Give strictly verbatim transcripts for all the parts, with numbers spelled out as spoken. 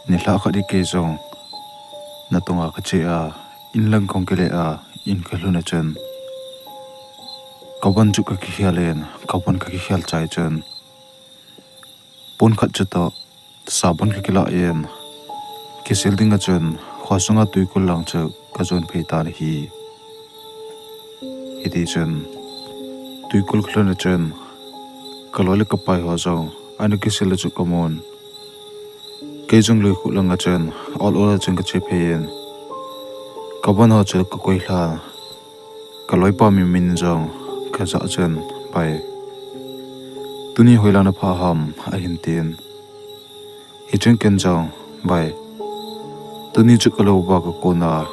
Nilhah khat hi kei jong natonga kache a, inlang kahung kile a, in kalhun a chun, kabon chu kakikhel in, kabon kakikhel chai chun, pon khat chutoh sabon kakilah in, kisil dinga chun khosunga twikul lang chu kajon phei tan ahi. Hitichun twikul kalhun a chun, kaloi le kapai ho jong ana kisil a chu kamun. Kei jong luikhuh langa chun ol ol a chun kache phei in, kabon ho chu kakoi lhan. Kaloipa min min jong kajah chun, Bai, tuni hoilang naphah ham? ahin tin. Hichun ken jong, Bai, tuni chu kalou uva kakon a,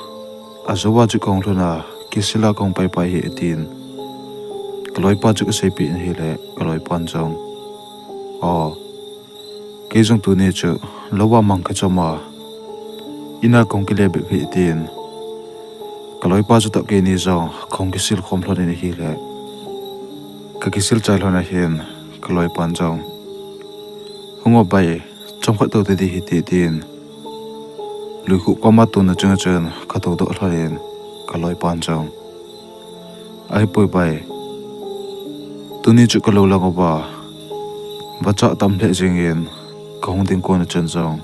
ajouva chu kahung lhun a, kisil a kahung paipai ahi, atin. Kaloipa chu kaseipeh in ahile, kaloipan jong, O, kei jong tuni chu louva mang kachom a, ina kahung kile bep ahi, atin. Kaloipa chutoh keini jong kahung kisil khom lhon in ahile, kakisil chai lhon ahin, kaloipan jong, Hung o bai, chomkhat tou tadi hite, atin. Luikhuh koma tonna chunga chun katoudoh lhon in, kaloipan jong, Ahipoi bai, tuni chu kalou lang uva, vacha tam lheh jengin, kahung ding kona chun jong,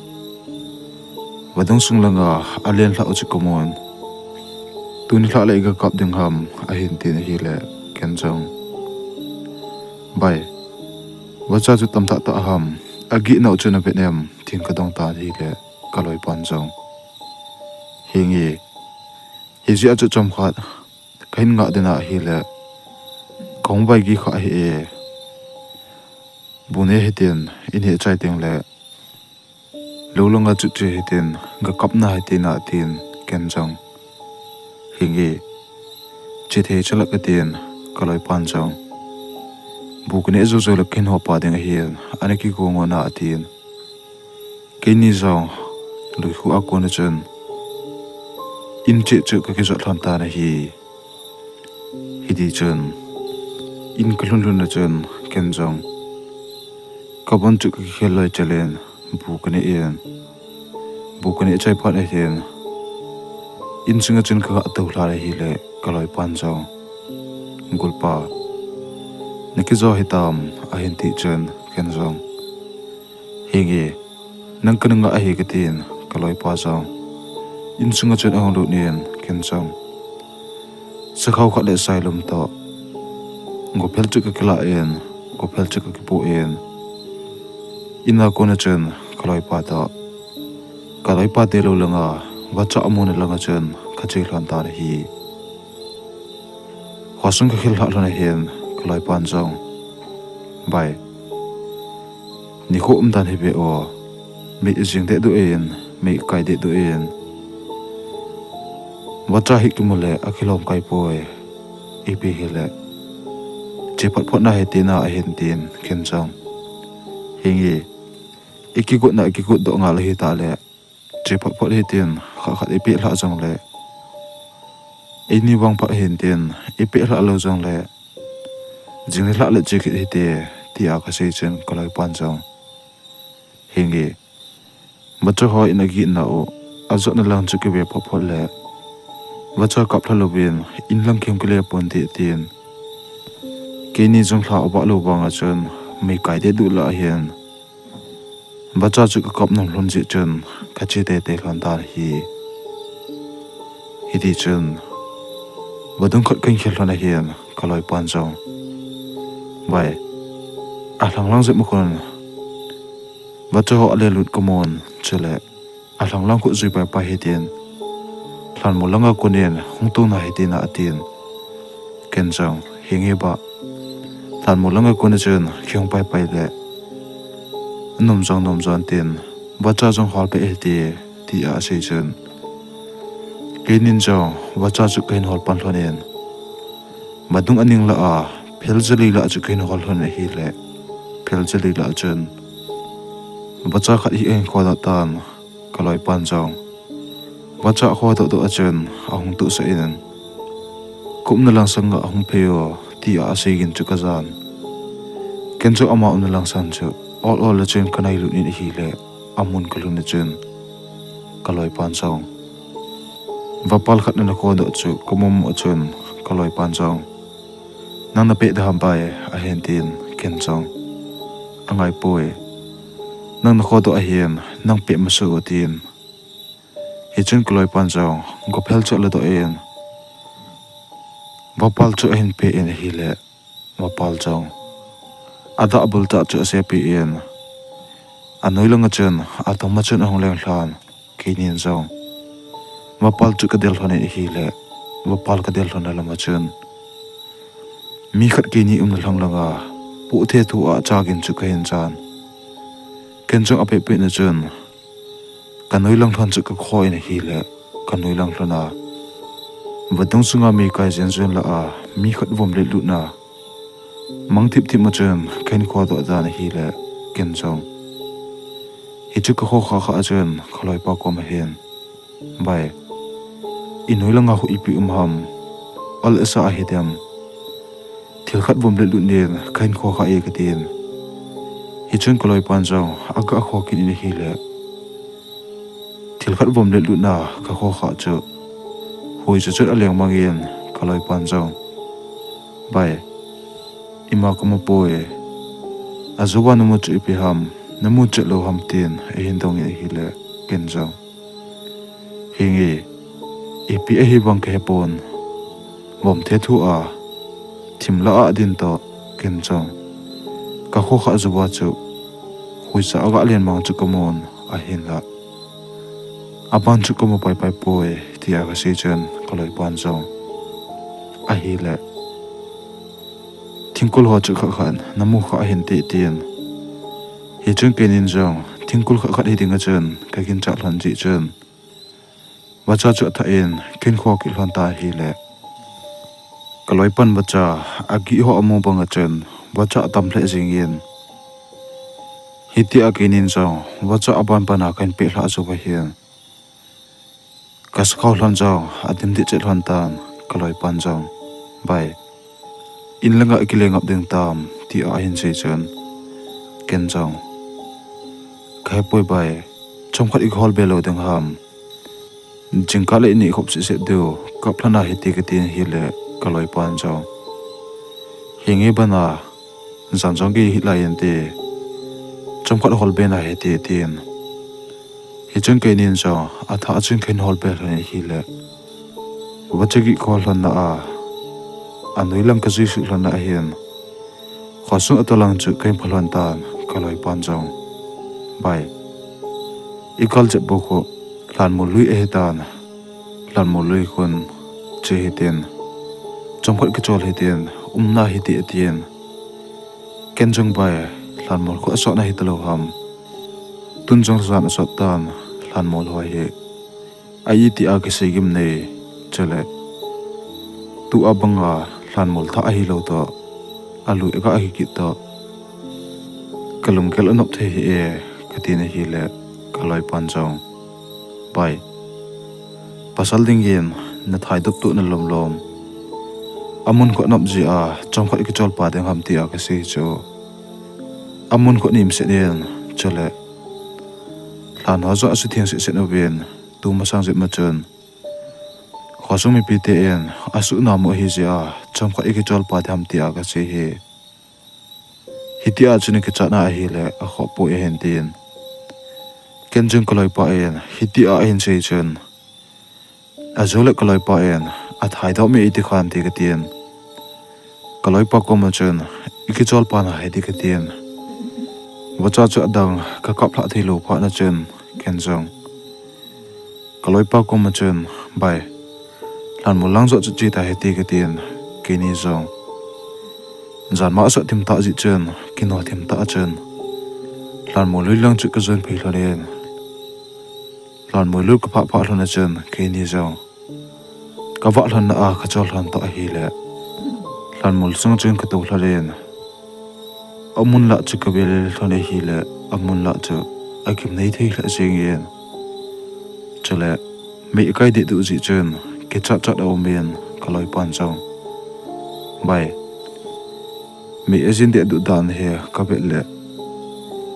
vadung sung langa alen lhah u chu kamun. Tuni lhah le iga kap ding ham? ahin tin ahile, ken jong, Bai, vacha chu tamtah tah ham, agihna u chu navet em? tin kadong tan ahile, kaloipan jong, Henge, hijeh a chu chomkhat kahin ngah den ahile, kahung vaigih kha ahi e. Bu neh hitin, ineh chai tengle, lou langa chu che hitin, gakapna hitin, atin, ken jong, Henge, che thei chula katin, kaloipan jong, Bu kaneh jou jou le kahin hopa ding ahin, ana kigo ngon a, atin. Keini jong luikhuh a kona chun in cheh chu kakijot lhon tan ahi. Hitichun in kalhun lhun a chun ken jong kabon chu kakikhel loi chel in bu kaneh in, bu kaneh chai phat ahin, insunga chun kaga tou lhan ahile kaloipan jong, Golpa, nakijo hitam? ahin ti chun ken jong, Henge, nang kana ngah ahi, katin, kaloipa jong insunga chun ahung lut in, ken jong sakhao khat le sailum toh gophel chu kakilah in, gophel chu kakipoh in, in a kona chun kaloipa toh kaloipa te lou langa vacha amuna langa chun kache lhon tan ahi. Khosung kakhel lhah lhon ahin, kaloipan jong, Bai, nikho umdan hi ve o, mei jing dehduh in, mei kai dehduh in, vacha hi kimu le akilom kai poi, ipi hile che phot phot nahi, tina ahin tin, ken jong, Henge, ikigotna ikigotdoh ngal ahitah le che phot phot hitin, khat khat ipeh lhah jongle, eini vang phat hintin, ipeh lhah lou jongle, jing le lhah le che kit hite, tia kasei chun kaloipan jong, Henge, vacha ho in agihna u ajotna lang chu kive phot phot le, vacha kap lha louvin in lang kihung kile ponte, tin. Keini jong lha avah lou vanga chun mei kai dehduh lah ahin, vacha chu kakap nom lhon jeh chun kache teitei lhon tan ahi. Hitichun vadung khat kahin khel lhon ahin, kaloipan jong, Bai, alhanglang jep ma khun vacha ho alen lut kamun, chule alhanglang khu jui paipai hitin, lhanmol langa konin hung tou nahi, tina atin. Ken jong, Henge bah, lhanmol langa kona chun kihung paipai le anom jong nom jon tin, vacha jong hol peh hite, tia asei chun, keinin jong vacha chu kahin hol pan lhonin, vadung aning lah a phel jalei lah chu kahin hol lhon ahile, phel jalei lah chun vacha khat hi ahin khodoh tan, kaloipan jong vacha khodoh doh a chun ahung tohsah in, Ka umna langsang a hung phei o, tia asei gin chu kajan. Ken chu ama umna langsang chu ol ol a chun kanailut in ahile, amun kalhun a chun Kaloipan jong, vapal khat nana khodoh chu kamu mu chun, kaloipan jong, nang napeh ding ham bai, ahin tin, ken jong, angaipoi. Nang nakhodoh ahin, nang peh masa u tin. Hichun kaloipan jong, gophel chu aladoh in, vapal chu ahin peh in ahile, vapal jong, adah bultah chu asepi in, anoi langa chun, atom a chun ahung leng lhon, keinin jong, vapal chu kadel lhon in ahile, vapal kadel lhonna lama chun, mi khat keini umna lhang langa, poh the thu a chagin chu kahin jan. Ken jong apeh peh na chun, kanoi lang lhon chu kakho in ahile, kanoi lang lhon a, vadung sunga meikai jen jen lah a, mi khat vom letlutna mang thip thip ma chun kahin khodoh dan ahile, ken jong, hichu kakho kha kha a chun, kaloipa koma hin, bai, inoi langa khu ipi um ham, ol asa ahi dem, thil khat vom letlut nin kahin kho kha e katin. Hichun kaloipan jong, aga kho kit in ahile, thil khat vom letlutna kakho kha chu, huicha chun aleng mangin, kaloipan jong, bai, ima kamu poi, ajouva namu chu ipi ham, namu chet lou ham tin ahin dongin ahile, ken jong, henge, ipi ahi vang kahepon, vom the thu a, thim lah a din toh, ken jong, kakho kha jouva chu, huicha aga len mang chu kamun, ahinla, aban chu kamu paipai poi, tia kasei chun kaloipan jong, ahile, thingkul ho chu khat khat namu kha hinte tin. Hichun keinin jong, thingkul khat khat hi dinga chun kaginchat lhon jeh chun, vacha chu athah in kahin kho kit lhon ta ahile, kaloipan vacha, agih ho amu banga chun, vacha atam lheh jengin, hitia keinin jong, vacha aban bana kahin peh lhah jouva hin, kasakhao lhon jong adim deh chet lhon tan, kaloipan jong, bai, in langa ikile ngap ding tam, tia ahin sei chun, ken jong, kahepoi bai, chomkhat ikihol be lou ding ham, jingkah le ini khop seh seh diu, kap lhon a hiti katin ahile, kaloipan jong, henge bana, jan jong gei hih lai inte, chomkhat hol be na hite tin. Hichun keinin jong, athah a chun kahin hol be lhon in ahile, vacha gih kho lhonna a, anoi lang kajui suh lhonna ahin, khosung atolang chu kahin pha lhon tan, kaloipan jong, bai, ikal chet bou khu, lhanmol lui ahitan, lhanmol lui khun, che hitin, chomkhat kichol hitin, umna hite atin. Ken jong bai, lhanmol khu asotna hitalou ham, tun jong jan asot tan, lhanmol ho hi, a itia kisei gimnei, chule, tua banga lhanmol thah ahilou toh, alui aga hi kit toh, kalunggel anop thei hih e, katin ahile, kaloipan jong, bai, pasal dingin nathai dop toh nalom lom, amun khu anop jeh a chomkhat kichol pa ding ham tia kasei chu, amun khu anem set in, chule, lhan ho jong asutheng set set uvin, tu masang jep ma chun, khosung mipite in asuhna mu ahi jeh a chomkhat ikichol pa ding ham tia kasei hi, hitia chun ikichatna ahile akhoh poi ahin tin. Ken jong kaloipa in hitia ahin sei chun, ajou le kaloipa in athai dop me iti khan ti katin, kaloipa koma chun, ikichol pa na hiti katin, vacha chu adang kakap lhah theilou phat na chun, ken jong, kaloipa koma chun, bai, lhanmol lang joh chu che ta hiti katin, keini jong, janma asot thim tah jeh chun, kino thim tah a chun, lhanmol lui lang chu kajon phei lhon in, lhanmol lui kaphah phah lhon a chun, keini jong, kavah lhonna a kachol lhon toh ahile, lhanmol sung chun katou lhon in, amun lah chu kave lhon ahile, amun lah chu agimnei thei lheh jengin, chule, mei akai dehduh jeh chun, kichat chat aumin, kaloipan jong, bai, mei ajin dehduh dan hi kavet le,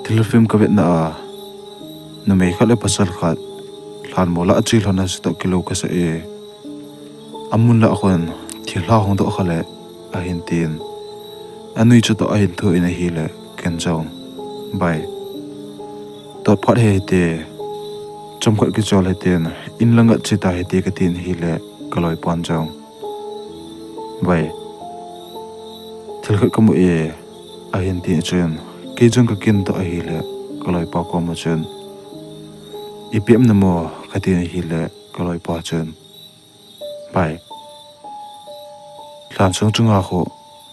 thilphem kavetna a, numei khat le pasal khat, Lhanmol a ache lhon a sitoh kilou kasa e. Amun lah a khun thilha hung doh kha le ahin tin. Anui chu toh ahin thu in ahile ken jong, bai, tot phat he hite, chomkhat kichol hitin, in lang a che ta hite katin ahile kaloipan jong, bai, thil khat kamu e, ahin tin chun, kei jong kakin toh ahile kaloipa koma chun, ipi ham namu katin ahile kaloipa chun, bai, lhansong chunga khu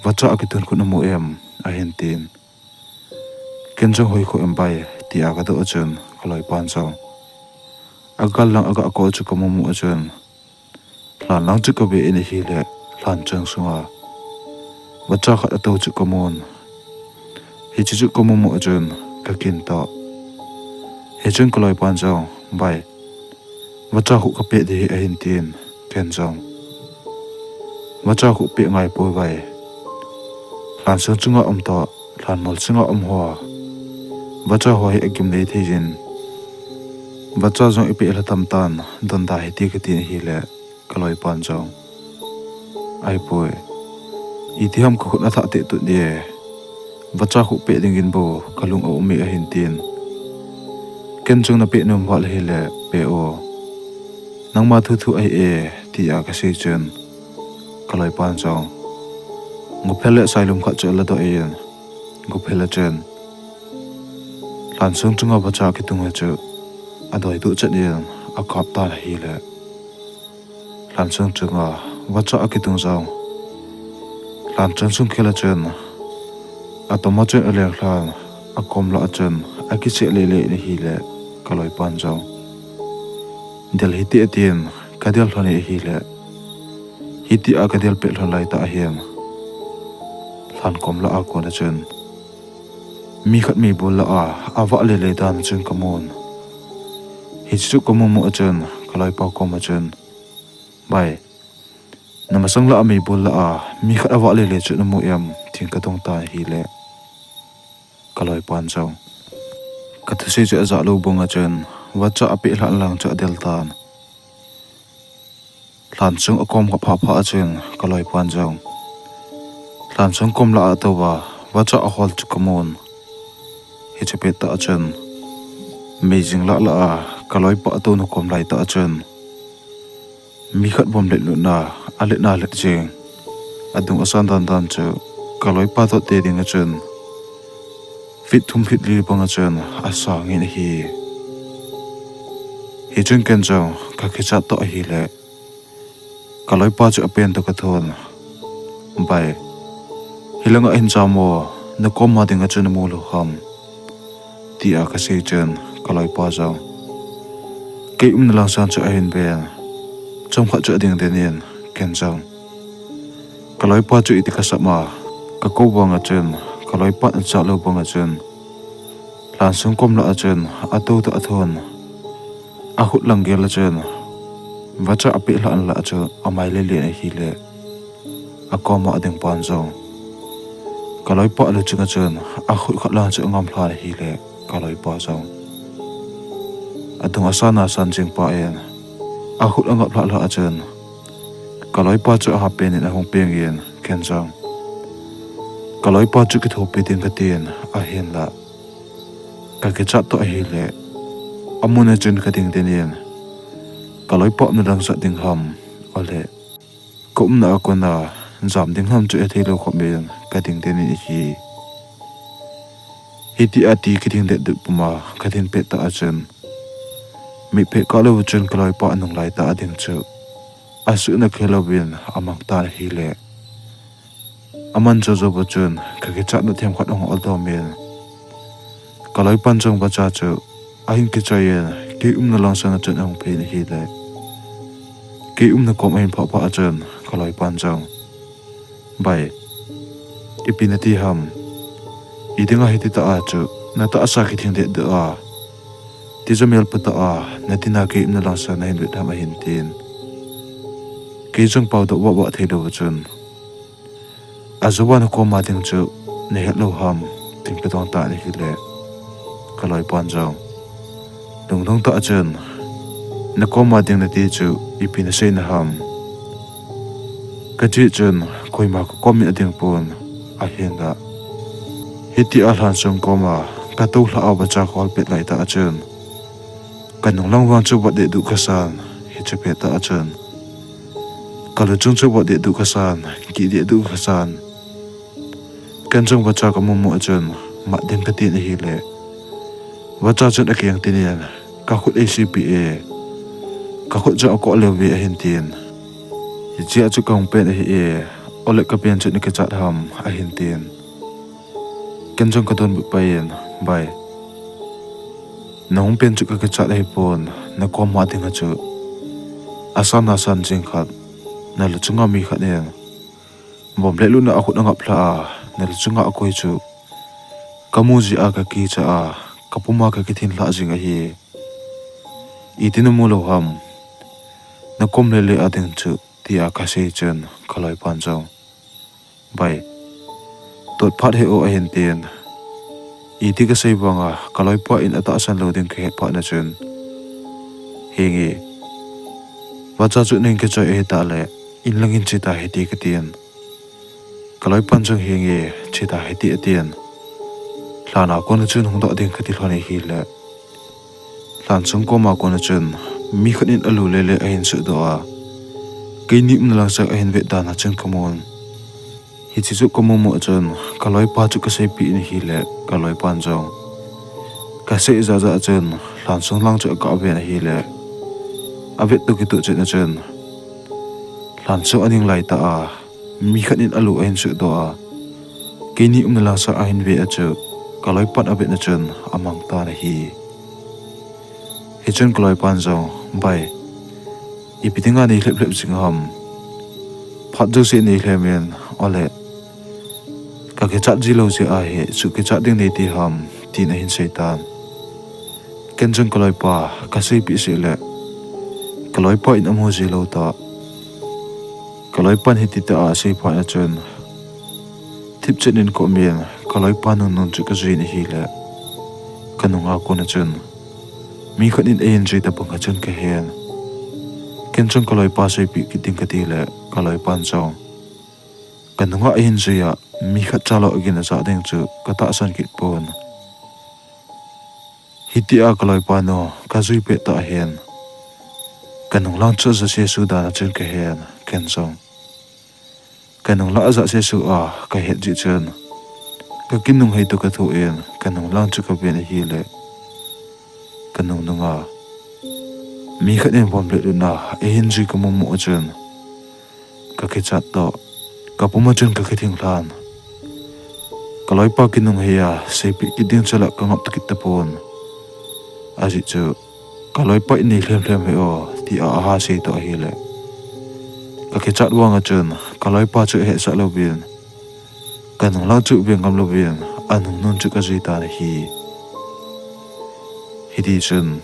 vacha akitung khu namu em, ahin tin. Ken jong hoi khu em bai, tia kadoh a chun kaloipan jong, agal lang aga ko chu kamu mu a chun, lhan lang chu kave in ahile, lhan chang sunga vacha khat ato chu kamun. Hiche chu kamu mu a chun kakin toh. Hichun kaloipan jong, bai, vacha khu kapeh ding ahi, ahin tin, ken jong, vacha khu peh ngai poi bai, lhansong chunga um toh lhanmol chunga um ho, vacha ho hi agim nei thei jin, vacha jong ipeh lha tam tan, donda hite katin ahile kaloipan jong, ahipoi, itiham kakhut athah teh tut e, vacha khu peh dingin bou kalung aum e, ahin tin. Ken jong napeh nom val ahile peh o, nangma thuthu ahi e, tia kasei chun, kaloipan jong, guphel le sailum khat chu aladoh in, guphel a chun lhansong chunga vacha kitung a chu adoi duh chet in akap tan ahile, lhansong chunga vacha akitung jong, lhan chang sung khel a chun, atom a chun aleng lhan, akom lah a chun akicheh lele in ahile kaloipan jong, del hite atin, kadel lhon e ahile, hitia kadel pet lhon laitah ahin, lhan kom lah a kon a chun mi khat meibol lah a avah lele dan a chun kamun. Hichu kamu mu a chun kaloipa koma chun, bai, namasang lah a meibol lah a mi khat avah lele chu namu em, tin kadong tan ahile, kaloipan jong, kathusei chu ajah lou bang a chun vacha apeh lhah lang chu adel tan. Lhansong akom kha phah phah a chun kaloipan jong, lhansong kom lah a atouva vacha ahol chu kamun. Hiche pettah a chun, meijing lah lah a kaloipa atouna kom laitah a chun, mi khat vom letlut na aletna let jeng, adung asan dan dan chu kaloipa toh te ding a chun feet thum feet li bang a chun asang in ahi. Hichun ken jong kakichat toh ahile, kaloipa chu apen toh kathon, bai, hilanga hin jam o, nakoma dinga chu namu lou ham, tia kasei chun kaloipa jong, kei umna lang sang chu ahin ven, chomkhat chu ading den in, ken jong, kaloipa chu iti kasap a, kakou bang a chun, kaloipan achat lou bang a chun, lhansong kom lah a chun atou toh athon, akhut lang gel a chun vacha apeh lhah lah a chu amai lele in ahile, akoma ading pan jong, kaloipa aluching a chun akhut khat lang chu angam lhan ahile, kaloipa jong, adung asan asan jing pah in, akhut angap lhah lhah a chun kaloipa chu ahapen in ahung peng in, ken jong, kaloipa chu kithopi ding katin, ahinla kakichat toh ahile, amun a chun kading den in, kaloipa umna lang sat ding ham, ole, kaumna a kona jam ding ham chu hethei lou khop in kading den in ahi. Hitia ti kiding det det puma kading pettah a chun, mitphet kah lou chun kaloipa anung laitah a ding chu asuhna khel louvin amang tan ahile, aman jou jou a chun kakichatna themkhat ahung oldom in, kaloipan jong vacha chu ahin kichoi in, kei umna lang sang a chun ahung phen ahile, kei umna kom ahin phah phah a chun kaloipan jong, bai, ipi nati ham, idinga hititah a chu natahsa kithing det det a, tijat mel patah a nadin a kei umna lang sang nahin vet ham, ahin tin. Kei jong paodoh vah vah thei lou a chun, ajou a nakoma ding chu nahet lou ham, tin kadong tan ahile, kaloipan jong, lungdong tah a chun, Nakoma ding nati chu ipi nasei naham? Kati chun, koima kakom in ading pon, ahinla. Hitia Lhansong koma katoulha a vacha kahol pet laitah a chun, kanung lang vang chu vat dehduh kasan, hiche pettah a chun, kaluchung chu vat dehduh kasan, kih dehduh kasan. Ken jong vacha kamumu a chun, mat ding katin ahile, vacha chun akeng tin in, kakhut eisepeh e, kakhut jong akoh leuve ahin tin. Hichea chu kahung pen ahi e, ole kapen chu nakichat ham, ahin tin. Ken jong kadonbut pai in, Bai, nahung pen chu kakichat ahipon, nakoma dinga chu asan asan jing khat, naluchunga mi khat in bomb le luna akhut angaplha a, naluchunga akoi chu kamu jeh a kakicha a, kapuma kakithinlhah jing ahi. Iti namu lou ham, nakom lele a ding chu, tia kasei chun, kaloipan jong, Bai, tot phat hih o, ahin tin. Iti kasei vanga kaloipa in atahsan lou ding kahet phat na chun, Henge, vacha chu nahin kichoi ahitah le, inlangin cheta hite, katin. Kaloipan jong, Henge, cheta hite, atin. Lhan a kona chun hungdoh ding kati lhon ahile, Lhansong koma kona chun mi khat in alu lele ahin suhdoh a, keini umna langsang ahin vet dan a chun kamun. Hiche chu kamumu a chun kaloipa chu kaseipeh in ahile, kaloipan jong, kasei jahjah a chun Lhansong lang chu aga ven ahile, avet toh kitoh chetna chun, Lhansong aning laitah a mi khat in alu ahin suhdoh a, keini umna langsang ahin ve a chu, kaloipan avetna chun amang tan ahi. Hichun kaloipan jong, Bai, ipi dinga nei lhep lhep jing ham? Phat jouse nei lhem in, ole kakichat ji lou jeh ahi, suh kichat ding neiti ham, tin ahin seitan. Ken jong kaloipa kaseipeh seh le, kaloipa in amu ji lou tah. Kaloipan hititah a asei phat na chun, thipchet in komin kaloipa nungnun chu kajui in ahile, kanunga kona chun mi khat in eihin jui tobang a chun kahen. Ken jong kaloipa seipeh kit ding katile, kaloipan jong, kanunga eihin jui a mi khat chalou agin ajah ding chu katahsan kit pon. Hitia kaloipa nu kajui pettah hin, kanung lang chu ajah sesu dan a chun kahen, ken jong. Kanung lang ajah sesu a kahet jeh chun, kakinung hei toh kathoh in, kanung lang chu kaven ahile, kanungnunga mi khat in bomb le luna eihin jui kamumu a chun, kakichat toh, kapuma chun kakithinglhan. Kaloipa kinung hei a seipeh kit ding chu la kangap toh kit tapon. Ajeh chu, kaloipa in nei lhem lhem hih o, tia aha sei toh ahile, kakichat vanga chun kaloipa chu ahetsah louvin, kanung lang chu ve ngam louvin, anungnun chu kajui tan ahi. Hitichun,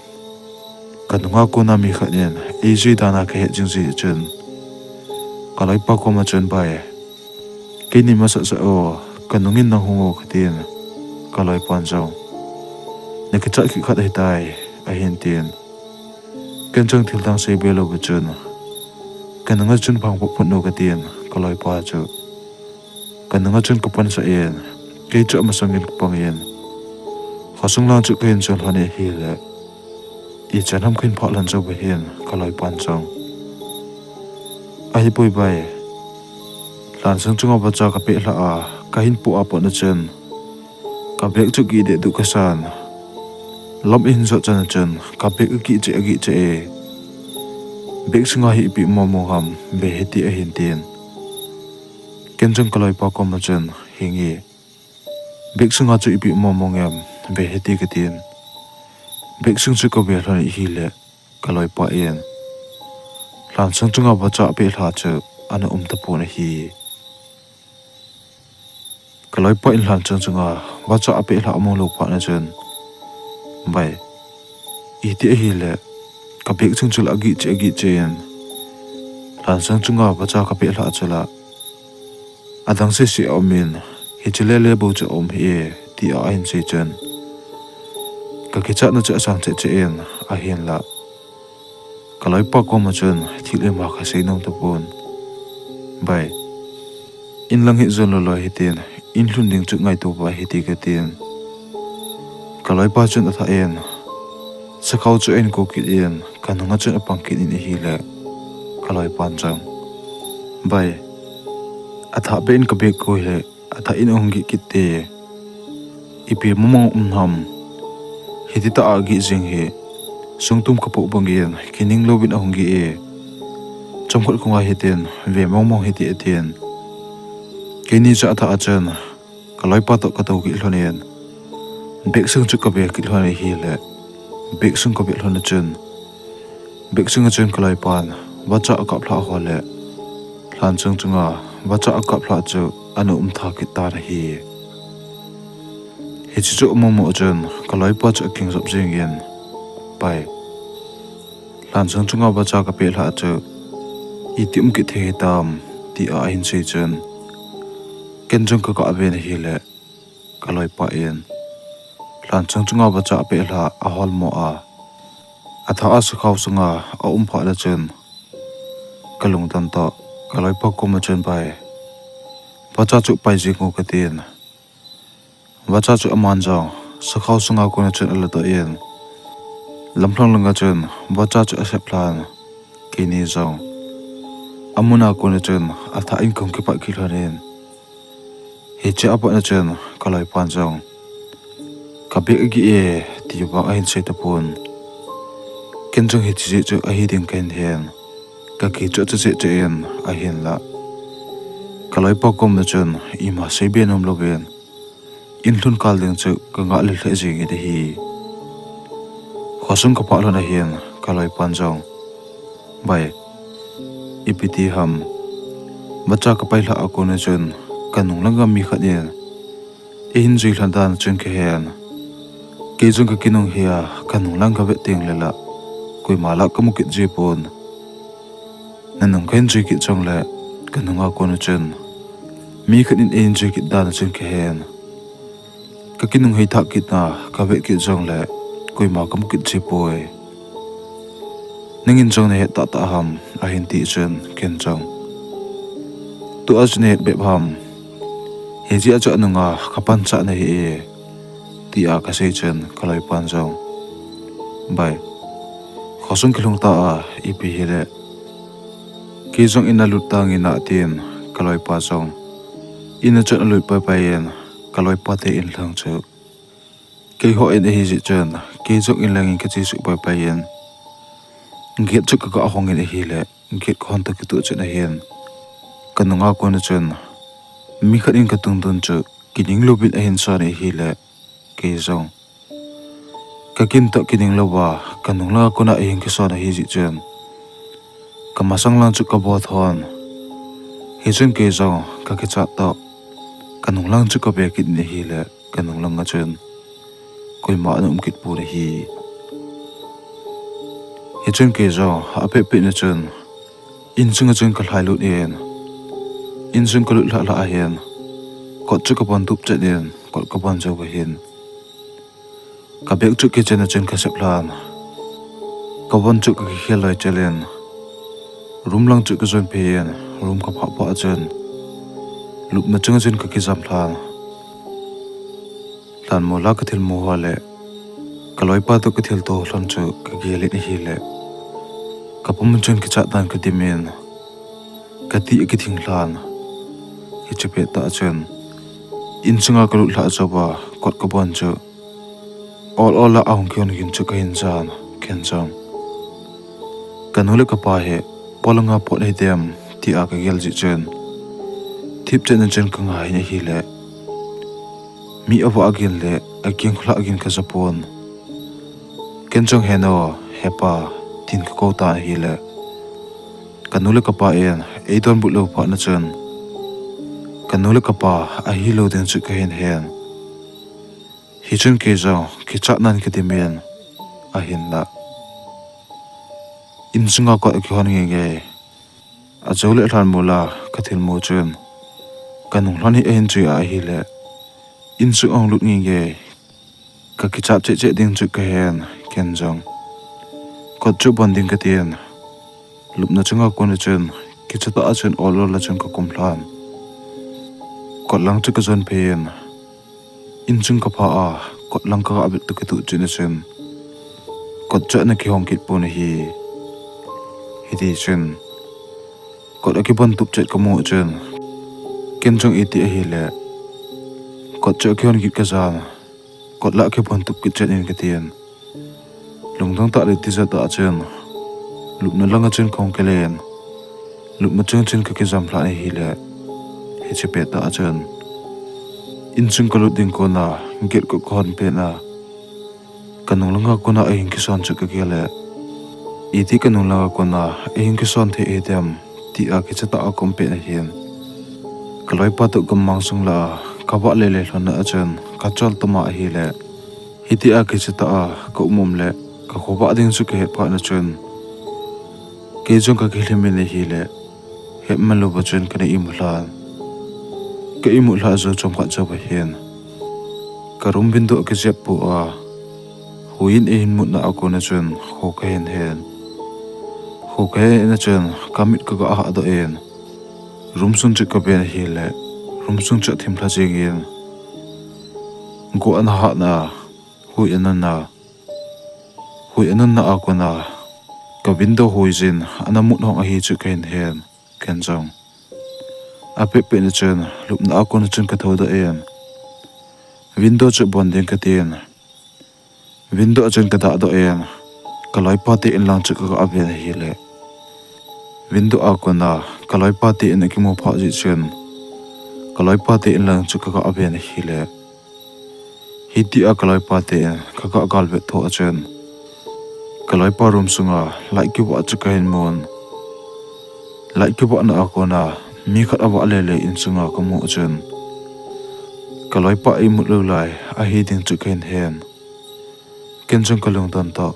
kanunga kona mi khat in eijui dan a kahet jing jeh chun, kaloipa koma chun, Bai, keini masat sah o, kanung in nang hung o, katin, kaloipan jong, nakichat kit khat ahitai, ahin tin. Ken jong thildang seibe louva chun, kanunga chun phang phot phot o, katin, kaloipa chu kanunga chun kapansah in, kei chu amasangin kapangin, khosung lang chu kahin chon lhon in ahile, ichan ham kahin phah lhon jouva hin, kaloipan jong, Ahipoi bai, Lhansong chunga vacha kapehlhah a, kahin poh a patna chun, kabag chu kih dehduh kasan. Lam ahin jot chan a chun, kabag akih cheh, akih cheh e. Bag sunga hi ipi momo ham, ve hite, ahin tin. Ken chun kaloipa koma chun, Henge, bag sunga chu ipi momo ngem, ve hite, katin. Bag sung chu kave lhon in ahile, kaloipa in Lhansong chunga vacha apehlhah chu ana um tapon ahi. Kaloipa in Lhansong chunga vacha apehlhah amu lou phatna chun, Bai, iti ahile, kabag sung chu la agih cheh, agih cheh in, Lhansong chunga vacha kapehlhah chu la adang sese aumin, hiche lele bou chu aum hih e, tia ahin sei chun, kakichatna chu asang cheh cheh in, ahinla Ka loipa koma chun thil ima kasei nom tapon. Bai, in lang hi jon lou loi hitin, in lhun ding chu ngaito pai hite katin. Ka loipa chun athah in, sakhao chu ahin ko kit in, kanunga chun apang kit in ahile, ka loipan jong, Bai, athah beh in ka bag ko hi, athah in ahung gih kit te. Ipi mong mong um ham. Hiti tah a gih jing hi, sungtum kapoh bangin kining louvin ahung gih e. Chomkhat khongai hitin, ve mong mong hite atin. Keini chu athah a chun, ka loipa toh katou kit lhonin, bag sung chu kave kit lhon ahile, bag sung kave lhon a chun, bag sunga chun ka loipan vacha akap lhah ho le, lhan chung chunga vacha akap lhah chu ana um tha kit tan ahi. Hiche chu amu mu chun ka loipa chu akingjop jengin, Pai, lhan chung chunga vacha kapeh lhah chu iti um kit thei hitam, tia ahin sei chun, ken jong kaga ven ahile, ka loipa in lhan chung chunga vacha apeh lhah ahol mo a, athah a sakhao sunga aum phat le chun, kalungdon toh ka loipa koma chun, Bai, vacha chu pai jing o katin. Vacha chu aman jong sakhao sunga kona chun alatoh in, lamlhang langa chun vacha chu asep lhan. Keini jong amuna kona chun athah in kahung kipat kit lhonin, hiche apatna chun ka loipan jong, ka bag agih e, ti vang ahin sei tapon. Ken jong hiche jeh chu ahi ding kahin hen, kakichoh cheh cheh in ahinla, ka loipa koma chun ima seibe nom louvin, in lhun kal ding chu kangah lheh lheh jengin ahi. Khosung kaphah lhon ahin, ka loipan jong, Bai, ipi ti ham, vacha kapai lhah a kona chun kanung langa mi khat in eihin jui lhon dan chun kahen. Kei jong kakinung hi a, kanung lang kavet teng le la, koima la kamu kit ji pon. Nanung kahin jui kit jongle, kanunga kona chun mi khat in eihin jui kit dan chun kahen. Kakinung hei thah kit na, kavet kit jongle, koima kamu kit ji poi. Nangin jong nahet tahtah ham, ahin ti chun ken jong, tua chu nahet bep ham. Hijeh a chu anunga kapanchah nahi e, tia kasei chun ka loipan jong, Bai, khosung kilhung ta a, ipi hile, kei jong in alut tange atin, ka loipa jong in a chun alut pai pai in, ka loipa te in lang chu keiho in ahi jeh chun, kei jong in langin kachesuh pai pai in, gate chu kaga hongin ahile, gate kahon toh kitoh chun ahin, kanunga kona chun mi khat in katungdon chu kining louvin ahin son ahile, kei jong kakin toh kining louva kanung langa kona ahin kison ahi jeh chun, kamasang lang chu kabol thon. Hichun kei jong kakichat toh kanung lang chu kave kit in ahile, kanung langa chun koima ana um kit pon ahi. Hichun kei jong apeh peh na chun, insunga chun kalhai lut in, insung kalut lhah lhah ahin, kot chu kabon tup chet in, kot kabon jou ahin, ka bag chu kitchen a chun kasep lhan, kabon chu kakikhel loi chel in, room lang chu kajon phei in, room kaphah phah chun, lupna chunga chun kakijam lhan. Lhanmol a kathilmu ho le, ka loipa toh kathilto lhon chu kagel in ahile, kapum chun kichat dan kadim in, kati akithing lhan. Hiche pettah chun, insunga kalut lhah jouva kot kabon chu ol ol a ahung kihon gin chu kahin jan, ken jong, kanu le kapa hi polanga pot hidem, tia kagel jeh chun, thipchet na chun kangai in ahile, mi avah gin le akeng khulah gin kaja pon. Ken jong, Heno, hepa, tin kakou tan ahile, kanu le kapa in eidonbut lou phat na chun, kanu le kapa ahilou ding chu kahin hen. Hichun kei jong kichat nan kadim in, ahinla, insunga kot akihon ngeingei. Ajou le lhanmol a kathilmu chun, kanung lhon hi ahin jui a ahile, insung ahung lut ngeingei. Kakichat cheh cheh ding chu kahen, ken jong, kot chu bon ding katin, Lupna chunga kona chun, kicha tah a chun ol ol a chun ka kum lhan. Kot lang chu ka jon phei in, in chung ka pha a, kot lang ka ga vet toh kitoh chun a chun, kot chu ana kihong kit pon ahi. Hiti chun, kot a kibon tup chet ka mu chun, ken jong iti ahile, kot chu akihon kit ka jan, kot la kibon tup kit chet in ka tin. Lungdong tah le tija tah a chun, lupna langa chun kahung kile in, lupna chunga chun ka kijam lhan ahile, hiche pet tah a chun, in chung ka lut ding kona, gate ka hon pet na, ka nung langa kona ahing kison chu ka gel le, iti ka nung langa kona ahing kison thei ahi dem, tia kicha tah a ka um pet na hin, ka loipa toh gammang sung lah a ka vah lele lhon na a chun ka chol tama ahile, hitia kicha tah a ka um um le, ka khovah ding chu ka het phat na chun, kei jong ka kilhim in ahile, hetman louva chun kana imu lhan. Ka imu lhah jou chomkhat jouva hin, ka room window akijep poi a, huiyin eihin mutna a kona chun kho kahin hen. Kho kahin na chun, ka mit ka ga hahdoh in, room sung chu ka ven ahile, room sung chu athim lha jeng in, go ana hatna, hui anunna, hui anunna a kona, ka window huiyin ana mut hong ahi chu kahin hen, ken jong. Apet pet na chun, lupna a kona chun ka thoudoh in, window chu bon ding ka tin, window a chun ka dahdoh in, ka loipa te in lang chu ka ga ven ahile, window a kona ka loipa te in akimu phat jeh chun, ka loipa te in lang chu ka ga ven ahile, hitia ka loipa te in ka ga gal vet tho a chun, ka loipa room sunga light kivah chu kahin mun. Light kivahna a kona, mi khat avah lele in sunga ka mu a chun, ka loipa imut lou lai ahi ding chu kahin hen. Ken jong ka lungdon toh,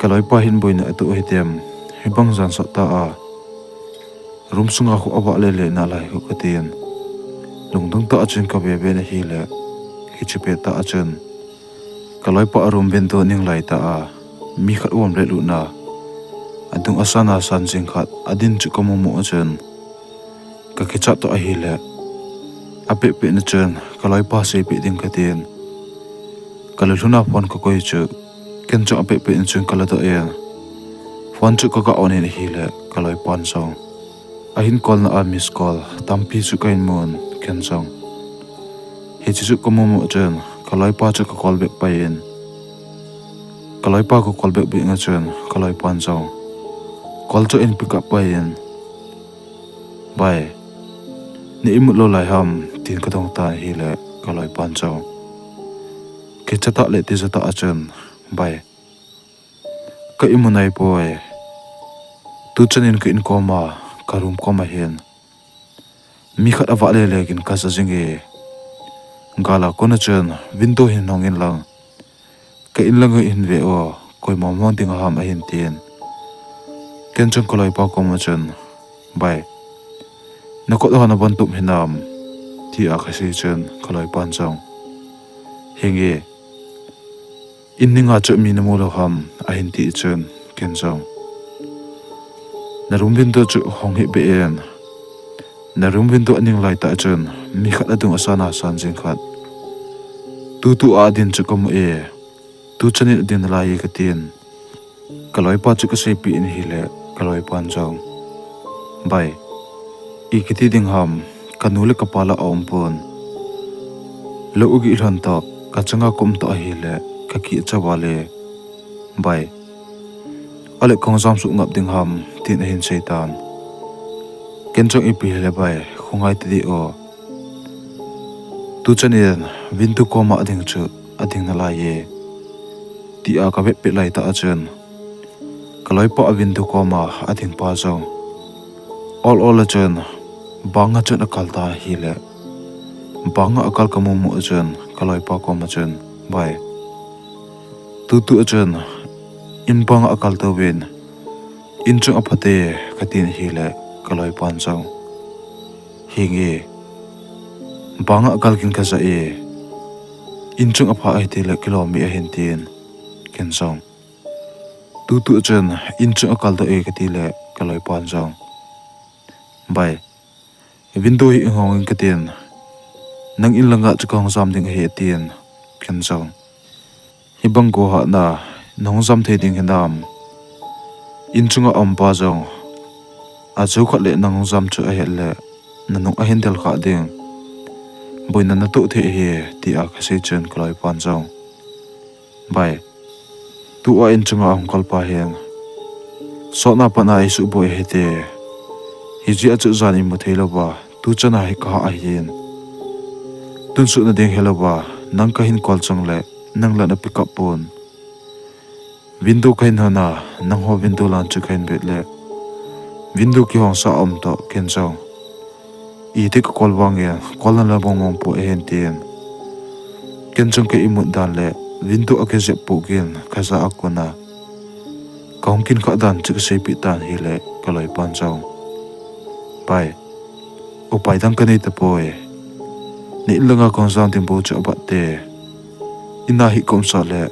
ka loipa hin boina atoh ahi dem, hibang jan sot tah a, room sunga khu avah lele nalai khu ka tin. Lungdong tah a chun ka ve ve na ahile, hiche pet tah a chun, ka loipa a room window ning lai tah a, mi khat aum le lutna, adung asan asan jing khat adin chu ka mu mu a chun, ka kichat toh ahile, apet pet na chun ka loipa seipeh ding ka tin, ka lulhun a phone ka koi chu, ken jong apet pet na chun ka ladoh in, phone chu ka ga on in ahile, ka loipan jong ahin call na a miss call tampi chu kahin mun, ken jong. Hiche chu ka mu mu chun, ka loipa chu ka call back pai in, ka loipa ka call back beh na chun, ka loipan jong call chu ahin pick up pai in, Bai, na imut lou lai ham, tin ka dong tan ahile, ka loipan jong kicha tah le tija tah a chun, Bai, ka imu nai poi. Tuchan in ka in koma, ka room koma hin, mi khat avah lele kin ka ja jing e. Gal a kona chun window hin hong in lang, ka in lang hin ve o, koi mong mong ding ham ahin tin. Ken jong ka loipa koma chun, Bai, na kot ho na bon tup hinam, tia ka sei chun ka loipan jong, Henge, in ninga chu mi na mu lou ham, ahin ti chun, ken jong, Na room window chu hong hih beh in, na room window aning lai tah chun mi khat adung asan asan jing khat tutu a adin chu ka mu e, tuchan in adin nalai e ka tin. Ka loipa chu ka seipeh in ahile, ka loipan jong, Bai, ikiti ding ham, ka nu le ka pa la aum pon. Lou agih lhon toh, ka changa ka um toh ahile, ka kicha val e, Bai. Ale kahung jam suh ngap ding ham, tin ahin sei tan. Ken jong ipi hile bai, khongai tadih o. Tuchan in window koma ading chu, ading nalai e, tia ka vetpeh lai tah a chun, ka loipa a window koma ading pa jong ol ol a chun, banga chun akal tan ahile, banga akal ka mu mu a chun, ka loipa koma chun, Bai, tutu a chun, in banga akal touvin, in chung apha te, ka tin ahile, ka loipan jong, Henge, banga akal kin ka ja e, in chung apha ahitile kilom e ahin tin, ken jong, Tutu a chun, in chung akal doh e ka tile, kaloipan jong. Bai, window hi hong in katin, nang in langa chu kahung jam ding ahi atin, ken jong. Hibang go hahna, nahung jam thei ding hinam? In chunga umpa jong, achu khat le nahung jam chu ahet le, nanung ahin del kha ding. Boina natoh thei ahi, tia kasei chun kaloipan jong. Bai, tua in chunga ahung kalpa hin, sotna patna eisuboi ahite. Hijeh a chu jan imu thei louva, tuchana hi kahah ahin. Tunsuhna ding hilouva, nang kahin call chang le, nang la na pick up pon. Window kahin hon a, nangho window lang chu kahin vet le, window kihong sa um toh, ken jong. Iti ka call vangin, call na la bong bong pu ahin tin. Ken jong ka imut dan le, window akijep pu kin, kaja a kona kahung kin kha dan chu kaseipeh tan ahile, kaloipan jong. Bai, upai dang kanei tapoi. Na in langa kahung jam ding bou chu abatte. Ina hi kaum sah le,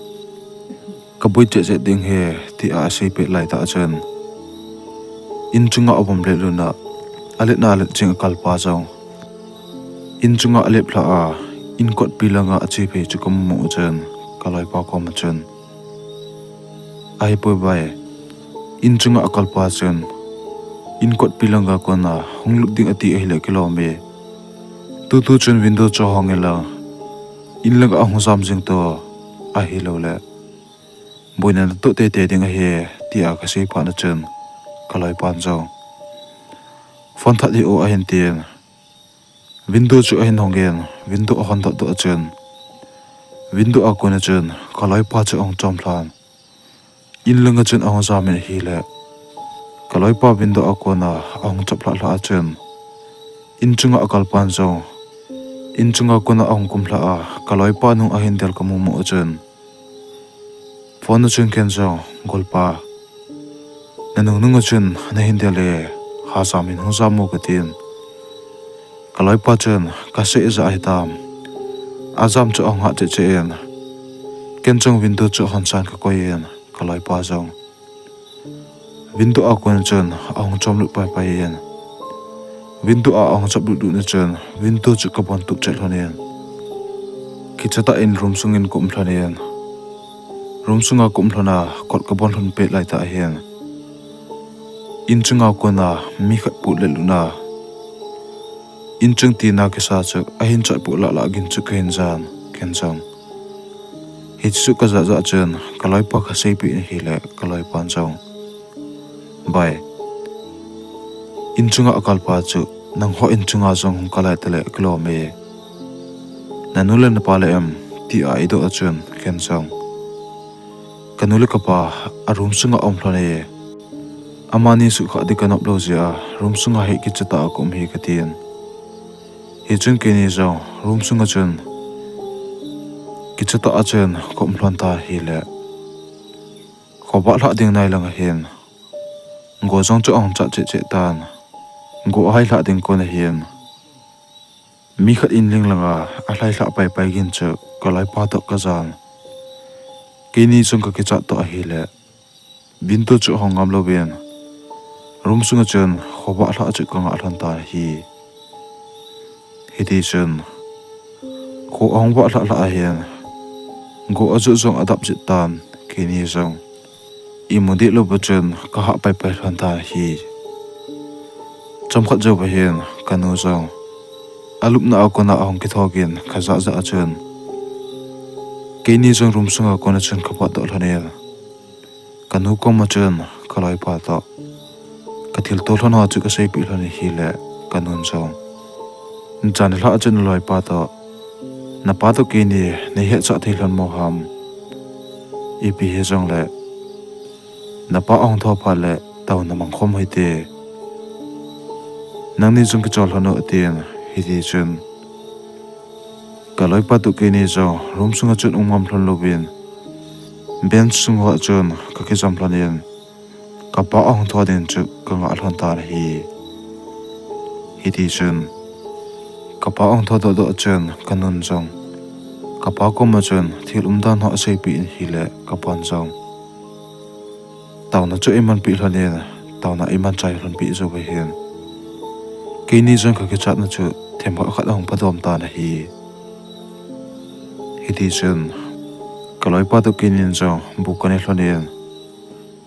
kaboi cheh cheh ding ahi, tia aseipeh laitah chun, in chunga avom le luna, aletna alet jing a kalpa jong. In chunga alep lhah a, in kotpi langa ache phei chu kamu mu chun, kaloipa koma chun, ahipoi bai, in chunga akalpa chun, in kotpi langa kona hung lut ding ati ahile kilom e. Tutu chun window chu hong in lang, in langa ahung jam jing toh, ahilouleh, boina natoh teitei ding ahi, tia kasei phat na chun, kaloipan jong, phone that hih o ahin tin, window chu ahin hongin, window ahon doh doh chun, window a kona chun kaloipa chu ahung chom lhan. In langa chun ahung jam in ahile, kaloipa window a kona ahung chop lhah lhah a chun, in chunga akalpan jong, in chunga kona ahung kum lhah a, kaloipa nung ahin del kamu mu a chun, phone a chun ken jong, golpa, nanung nunga chun nahin del e, hajam in hung jam mo katin. Kaloipa chun, kasei ja ahitam, ajam chu ahung hah cheh cheh in, ken jong window chu ahon san kakoi in, kaloipa jong, window a kon chun ahung chom lut pai pai in, window a ahung chop lut lut na chun, window chu kabon tup chet lhon in, kicha tah in room sungin kaum lhon in, room sunga kaum lhon a kot kabon lhon pet laitah hin, in chunga kona mi khat pu le luna, in chung tina kisa chu ahin chot pu lah lah gin chu kahin jan, ken jong. Hichu kajah jah chun, kaloipa kaseipeh in ahile, kaloipan jong, bai, in chunga akalpa chu, nangho in chunga jong hung kal lai tale kilom e. Nanu le napa le em, tia eidoh a chun, ken jong, kanu le kapa a room sunga aum lhon e. Amani sukha ding kanop lou jeh a, room sunga hi kicha tah a kaum hi katin. Hichun keini jong room sunga chun, kicha tah a chun kaum lhon ta ahile, khovah lhah ding nai lang ahin, go jong chu ahung chah cheh cheh tan. Go ahai lhah ding kon ahin, mi khat in ling langa alhai lhah pai pai gin chu kaloipa toh kajan. Keini jong kakichat toh ahile, window chu ahong ngam louvin, room sunga chun khovah lhah chu kangah lhon tan ahi. Hitichun, kho ahung vah lhah lhah ahin, go ajot jong adap jit tan, keini jong imu deh louva chun kahah pai pai lhon tan ahi. Chomkhat jouva hin kanu jong alupna a kona ahung kithogin kajah jah a chun, keini jong room sunga kona chun kapatdoh lhonin, kanu koma chun kaloipa toh kathilto lhon ho chu kaseipeh lhon ahile, kanun jong, jan nilhah a chun naloipa toh, napa toh keini neihetchah thei lhon mo ham? Ipi hijongle, napa ahung tho phat le taona mangkhom hite. Nangni jong kichol lhon u atin, hitichun, kaloipa toh keini jong room sunga chun um ngam lhon louvin, bench sunga chun kakijam lhonin, kapa ahung tho ding chu kangah lhon tan ahi. Hitichun, kapa ahung tho doh doh chun kanun jong, kapa koma chun thil umdan ho aseipeh in ahile, kapan jong, taona chu eimanpeh lhonin, taona eiman chai lhon peh jou ahin. Keini jong kakichatna chu themkhat khat ahung phadom tan ahi. Hitichun, kaloipa toh keinin jong bu kaneh lhonin,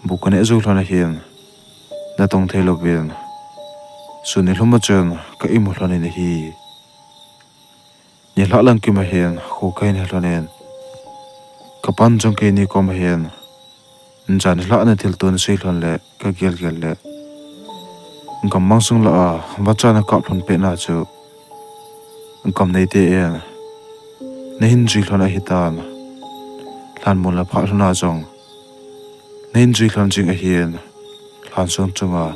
bu kaneh jou lhon ahin, natong theilouvin, sun nilhum a chun ka imu lhonin ahi. Nilhah lang kim ahin kho kahin he lhonin, kapan jong keini kom ahin, jan nilhah a thilto nasei lhon le kagel gel le, gammang sung lah a vacha nakap lhon petna chu gam neite in nahin jui lhon ahitan. Lhanmol naphah lhon a jong nahin jui lhon jing ahin, lhansong chunga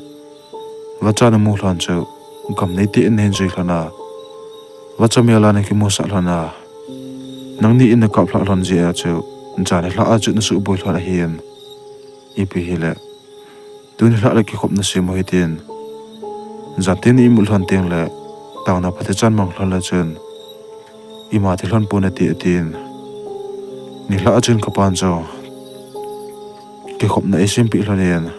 vacha namu lhon chu gam neite in nahin jui lhon a, vacha mel a nakimusah lhon a, nangni in nakap lhah lhon jeh a chu jan nilhah a chu nasuhboi lhon ahin. Ipi hile, tuni nilhah le kikhopna sem u hitin, jan teng ni imut lhon tengle, taona phatechan mang lhon le chun ima thi lhon pon nate atin. Nilhah a chun kapan jong kikhopna eisempeh lhonin,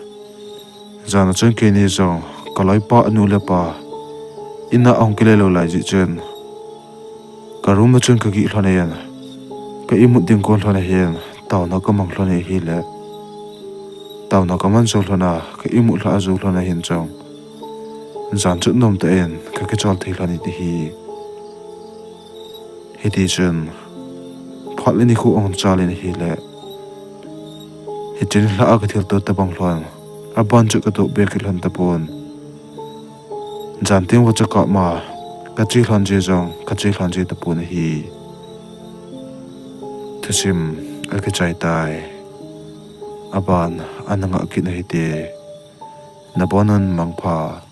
jan a chun keini jong kaloipa anu le apa in a ahung kile lou lai jeh chun, ka room a chun kageh lhonin, ka imut ding kon lhon ahin, taona kamang lhon ahile, taona kaman jou lhon a, ka imut lhah jou lhon ahin jong, jan chun nomtah in kakichol thei lhonin ahi. Hitichun, phat le nikho ahung chal in ahile, hiche nilhah a kathilto tobang lhon, aban chu katoh be kit lhon tapon. Jan teng vacha kap ma kache lhon ji jong kache lhon ji tapon ahi. Thusim akichai tai. Aban ana ngah kit u hite. Nabonun mangpha.